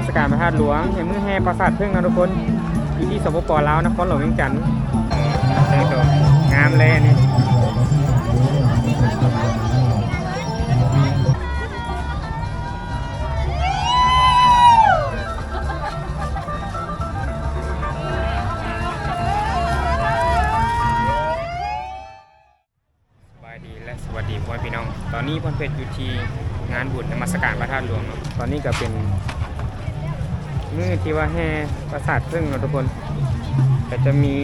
ສະການພະທາດຫຼວງ ໃນມື້ແຫ່ປາສາດເຜິ້ງເນາະທຸກຄົນ ຢູ່ທີ່ ສປປ ລາວ ນະຄອນຫຼວງວຽງຈັນ. ງາມເລີຍອັນນີ້. ສະບາຍດີ ແລະ ສະຫວັດດີພໍ່ແມ່ພີ່ນ້ອງ. ຕອນນີ້ພອນເພັດຢູ່ທີ່ງານບຸນນະມັດສະການພະທາດຫຼວງເນາະ. ຕອນນີ້ກໍເປັນມື້ທີ່ວ່າແຫ່ປາສາດເຜິ້ງເນາະທຸກຄົນ. ກໍຈະມີ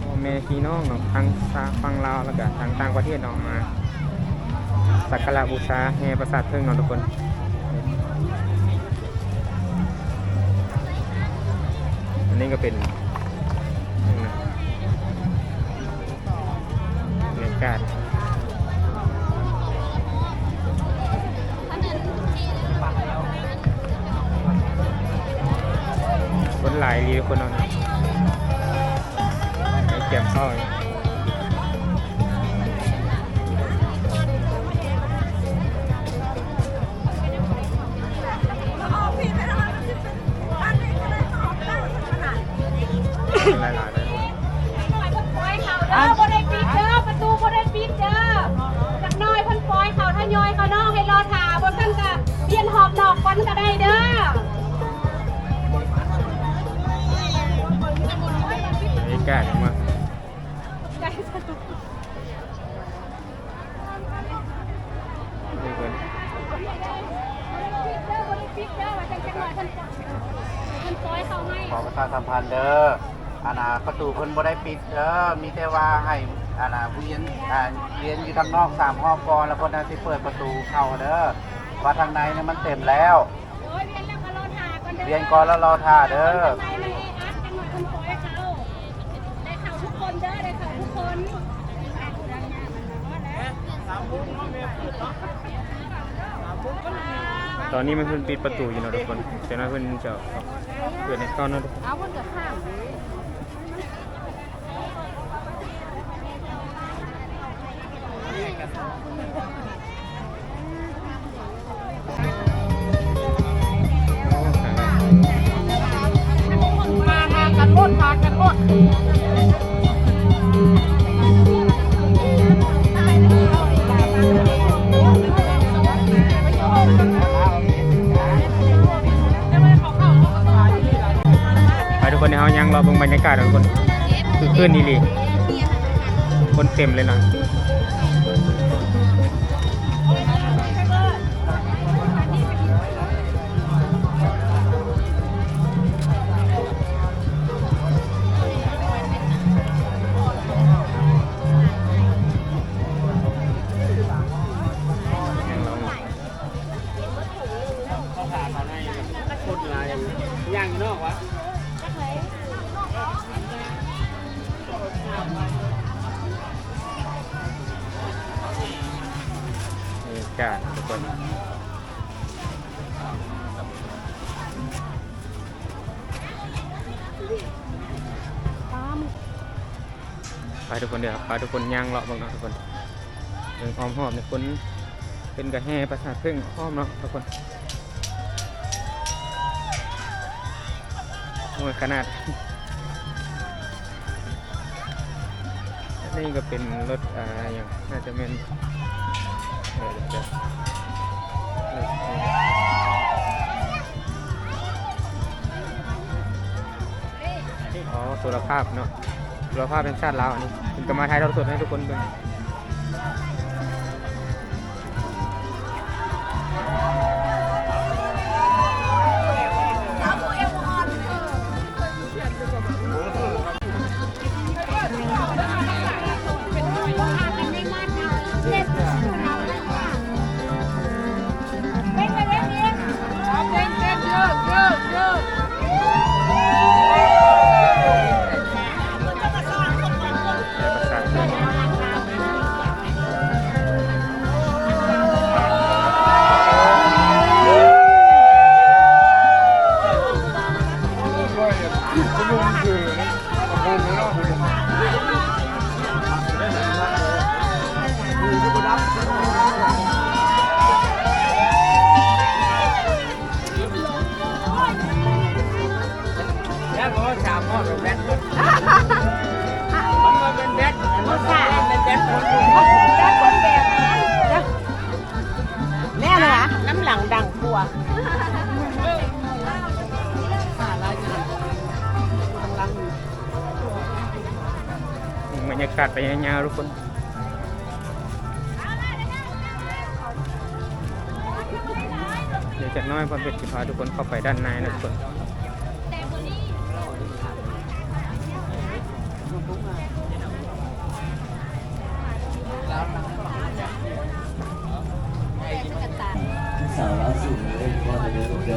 ພໍ່ແມ່ພີ່ນ້ອງເນາະ ທັງຊາວຝັ່ງລາວ ແລ້ວກໍທັງຕ່າງປະເທດເນາະ ມາສັກກາລະບູຊາແຫ່ປາສາດເຜິ້ງເນາະທຸກຄົນ. ອັນນີ້ກໍເປັນ ບັນຍາກາດ ຄົນຫຼາຍອີ່ຫຼີ ຄົນເນາະ ໃນກຽມເຂົ້າ. ຫຼາຍໆເດີ ບໍ່ໄດ້ປິດເດີ ປະຕູບໍ່ໄດ້ປິດເດີ. ຈັກໜ້ອຍເພິ່ນປ່ອຍເຂົາ ທະຍອຍເຂົາເນາະ ໃຫ້ລໍຖ້າ ບໍ່ຊັ້ນກະປ່ຽນຮອບນອກກ່ອນກະໄດ້ເດີ. ບັນຍາກາດອອກມາ ນີ້ເພິ່ນ ຂອປະຊາສຳພັນເດີ ອັນນ່າ ປະຕູເພິ່ນບໍ່ໄດ້ປິດເດີ ມີແຕ່ວ່າໃຫ້ ອັນນ່າ ວຽນ ອ່າ ວຽນຢູ່ທາງນອກສາມຮອບກ່ອນ ແລ້ວເພິ່ນຈັ່ງຊິເປີດປະຕູເຂົ້າເດີ ວ່າທາງໃນນີ້ມັນເຕັມແລ້ວ. ໂອ້ຍ ວຽນແລ້ວກໍລໍຖ້າກ່ອນເດີ ວຽນກ່ອນແລ້ວລໍຖ້າເດີ. ທາງໃນມັນແອອັດ ຈັກໜ້ອຍເພິ່ນປ່ອຍເຂົ້າ ໄດ້ເຂົ້າທຸກຄົນເດີ ໄດ້ເຂົ້າທຸກຄົນ. ຕອນນີ້ມັນເພິ່ນປິດປະຕູຢູ່ເນາະທຸກຄົນ ຈັກໜ້ອຍເພິ່ນຈະເປີດໃຫ້ເຂົ້າເນາະທຸກຄົນ. ເອົາ ເພິ່ນກໍຂ້າມເດ້. ມາ ມາກັນໂລດ ມາກັນໂລດ. ໄປທຸກຄົນ ດຽວເຮົາຍ່າງເລາະເບິ່ງບັນຍາກາດເນາະທຸກຄົນ ຄຶກຄື້ນອີ່ຫຼີ ຄົນເຕັມເລີຍເນາະ. ນີ້ ການທຸກຄົນ ໄປທຸກຄົນເດີ ພາທຸກຄົນຍ່າງເລາະເບິ່ງເນາະທຸກຄົນ ເບິ່ງອ້ອມຮອບນີ້ ຄົນເພິ່ນກະແຫ່ປາສາດເຜິ້ງອ້ອມເນາະທຸກຄົນ. ໂອ້ຍ ຂະໜາດ ນີ້ກໍເປັນລົດ ອ່າ ຫຍັງ ໜ້າຈະແມ່ນ ເອີ ເດີ ອໍ ສຸລະພາບເນາະ ສຸລະພາບແຫ່ງຊາດລາວ ອັນນີ້ເພິ່ນກໍມາຖ່າຍທອດສົດໃຫ້ທຸກຄົນເບິ່ງ. ແມ່ປະຊາຊົນ ບັນຍາກາດໄປຍາວໆ ທຸກຄົນ. ດຽວຈັກໜ້ອຍພອນເພັດຊິພາທຸກຄົນເຂົ້າໄປດ້ານໃນນະທຸກຄົນ. ສາວລາວສູງເລີຍ ພໍ່ເດີລູກເດີ.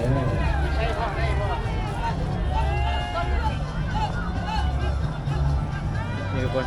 ນີ້ທຸກຄົນ.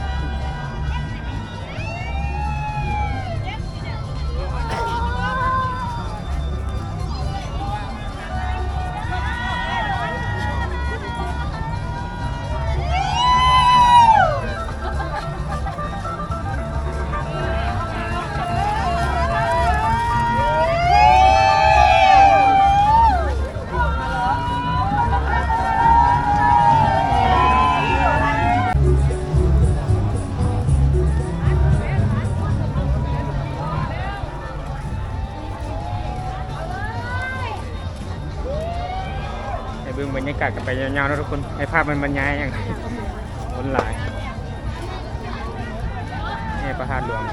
ໃຫ້ເບິ່ງບັນຍາກາດກັນໄປຍາວໆ ເນາະທຸກຄົນ ໃຫ້ພາບມັນບັນຍາຍຫຍັງ ຄົນຫຼາຍ ແຫ່ພະທາດຫຼວງ.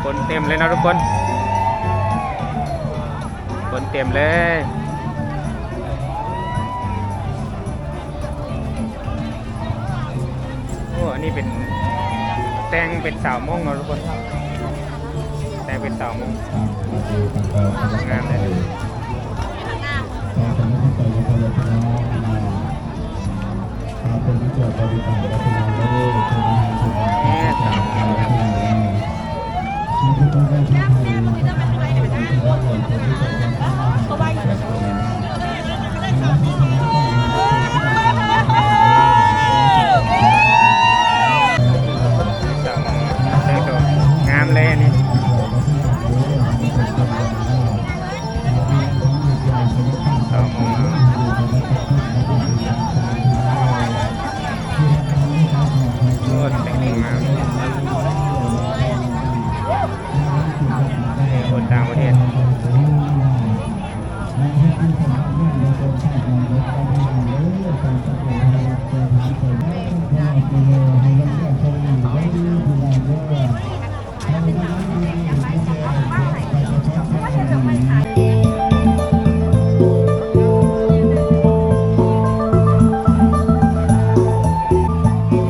ຄົນເຕັມເລີຍເນາະທຸກຄົນ. ຄົນເຕັມເລີຍ. ໂອ້ ອັນນີ້ເປັນ ແຕ່ງເປັນສາວມົ້ງເນາະທຸກຄົນ ແຕ່ງເປັນສາວມົ້ງ ງາມເລີຍ. ງາມເລີຍອັນນີ້. ໂອ້ ແຕ່ງງາມ ຄົນຕ່າງປະເທດ.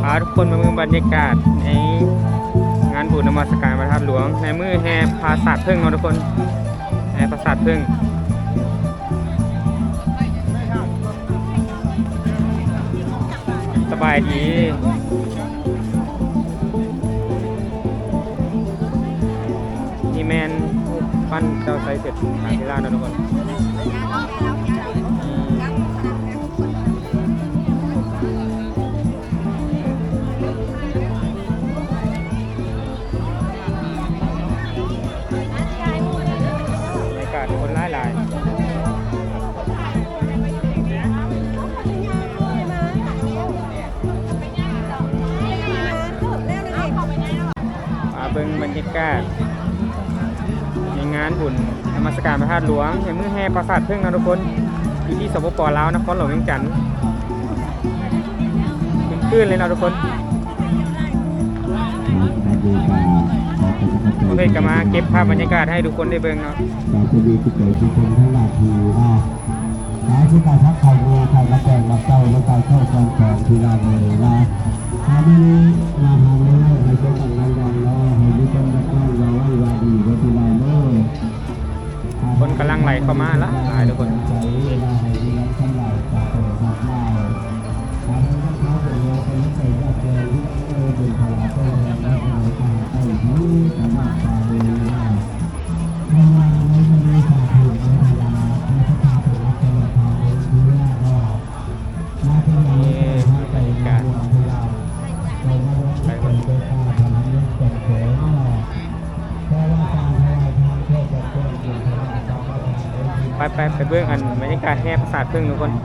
ພາທຸກຄົນມາເບິ່ງບັນຍາກາດໃນງານບຸນນະມັດສະການພະທາດຫຼວງ ໃນມື້ແຫ່ປາສາດເຜິ້ງເນາະທຸກຄົນ. ແຫ່ປາສາດເຜິ້ງ ສະບາຍດີ. ນີ້ແມ່ນຮູບປັ້ນເຈົ້າໄຊເສດຖາທິລາດເນາະທຸກຄົນ. ອືມ. ບັນຍາກາດຄົນຫຼາຍໆ. ມາເບິ່ງບັນຍາກາດໃນງານບຸນນະມັດສະການພະທາດຫຼວງ ໃນມື້ແຫ່ປາສາດເຜິ້ງເນາະທຸກຄົນ ຢູ່ທີ່ ສປປ ລາວ ນະຄອນຫຼວງວຽງຈັນ. ຄຶກຄື້ນເລີຍເນາະທຸກຄົນ. ໂອເຄ ກໍມາເກັບພາບບັນຍາກາດໃຫ້ທຸກຄົນໄດ້ເບິ່ງເນາະ. ກໍຈະມີກິດຈະກຳທາງດ້ານທີ່ເນາະ ສາທຸການທັກທາຍເນາະ ໃຫ້ມາແຈ້ງມາເຕົ້າໃນການເຂົ້າການສອນທີ່ລາເລີຍເນາະ. ມາມື້ນີ້ມາຫາມື້ໃຫ້ສົມຫວັງດັ່ງໃດເນາະ ໃຫ້ມີຄວາມຮັກຄວາມຫວັງວ່າດີເດີທີ່ລາເລີຍ. ຄົນກຳລັງໄຫຼເຂົ້າມາຫຼາຍໆ ທຸກຄົນ. ເພາະວ່າໃນມື້ນີ້ສາທຸໃນເວລາທີ່ພະເຈົ້າເປັນລັກສະນະທາວ ໄປ ໄປເບິ່ງອັນບັນຍາກາດແຫ່ປາສາດເຜິ້ງທຸກຄົນ. ນີ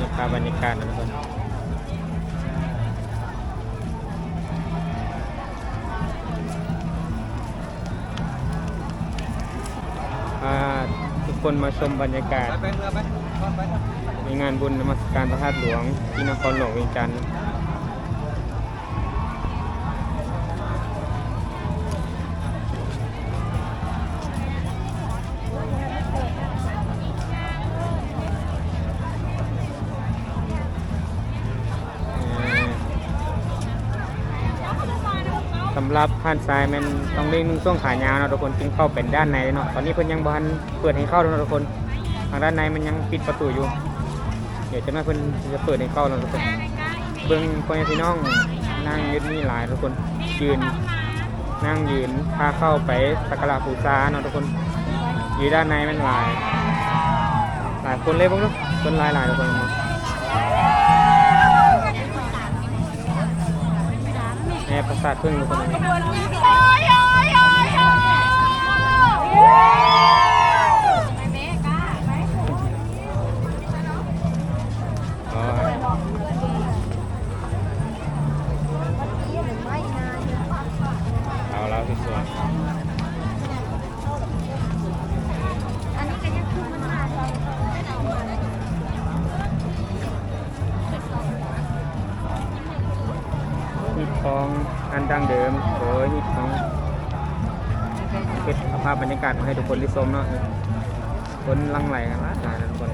້ພາບບັນຍາກາດນະທຸກຄົນ. ພາທຸກຄົນມາຊົມບັນຍາກາດ ໄປ ໄປ ເມືອໄປ ໄປ ໄປ ໃນງານບຸນນະມັດສະການພະທາດຫຼວງທີ່ນະຄອນຫຼວງວຽງຈັນ. ສຳລັບທ່ານຊາຍແມ່ນຕ້ອງໄດ້ນຸ່ງໂສ້ງຂາຍາວເນາະທຸກຄົນ ຈຶ່ງເຂົ້າໄປດ້ານໃນເນາະ. ຕອນນີ້ເພິ່ນຍັງບໍ່ທັນເປີດໃຫ້ເຂົ້າເນາະທຸກຄົນ ທາງດ້ານໃນມັນຍັງປິດປະຕູຢູ່. ດຽວຈັກໜ້ອຍເພິ່ນຈະເປີດໃຫ້ເຂົ້າເນາະທຸກຄົນ. ເບິ່ງພໍ່ແມ່ພີ່ນ້ອງນັ່ງຢູ່ນີ້ຫຼາຍທຸກຄົນ ຢືນ ນັ່ງຢືນພາເຂົ້າໄປສັກກາລະບູຊາເນາະທຸກຄົນ. ຢູ່ດ້ານໃນແມ່ນຫຼາຍ ຫຼາຍຄົນເລີຍ ເບິ່ງດູ ຄົນຫຼາຍໆທຸກຄົນ. ແຫ່ປາສາດເຜິ້ງທຸກຄົນ. ເອົາແລ້ວ ສວຍໆ. ຮີດຄອງອັນດັ້ງເດີມ. ໂອ້ຍ ຮີດຄອງ ເກັບເອົາພາບບັນຍາກາດມາໃຫ້ທຸກຄົນໄດ້ຊົມເນາະ. ຄົນຫຼັ່ງໄຫຼກັນຫຼາຍໆນະທຸກຄົນ.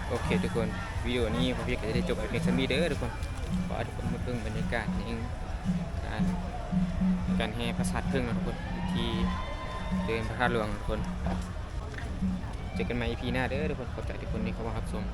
ໂອເຄທຸກຄົນ ວິດີໂອນີ້ພໍ່ພຽກກໍຈະໄດ້ຈົບໄປພຽງສ່ຳນີ້ເດີທຸກຄົນ. ຂໍໃຫ້ທຸກຄົນມາເບິ່ງບັນຍາກາດໃນງານ ການແຫ່ປາສາດເຜິ້ງເນາະທຸກຄົນ ທີ່ເດີ່ນພະທາດຫຼວງທຸກຄົນ. ເຈີກັນໃໝ່ອີພີໜ້າເດີທຸກຄົນ. ຂອບໃຈທຸກຄົນທີ່ເຂົ້າມາຮັບຊົມ.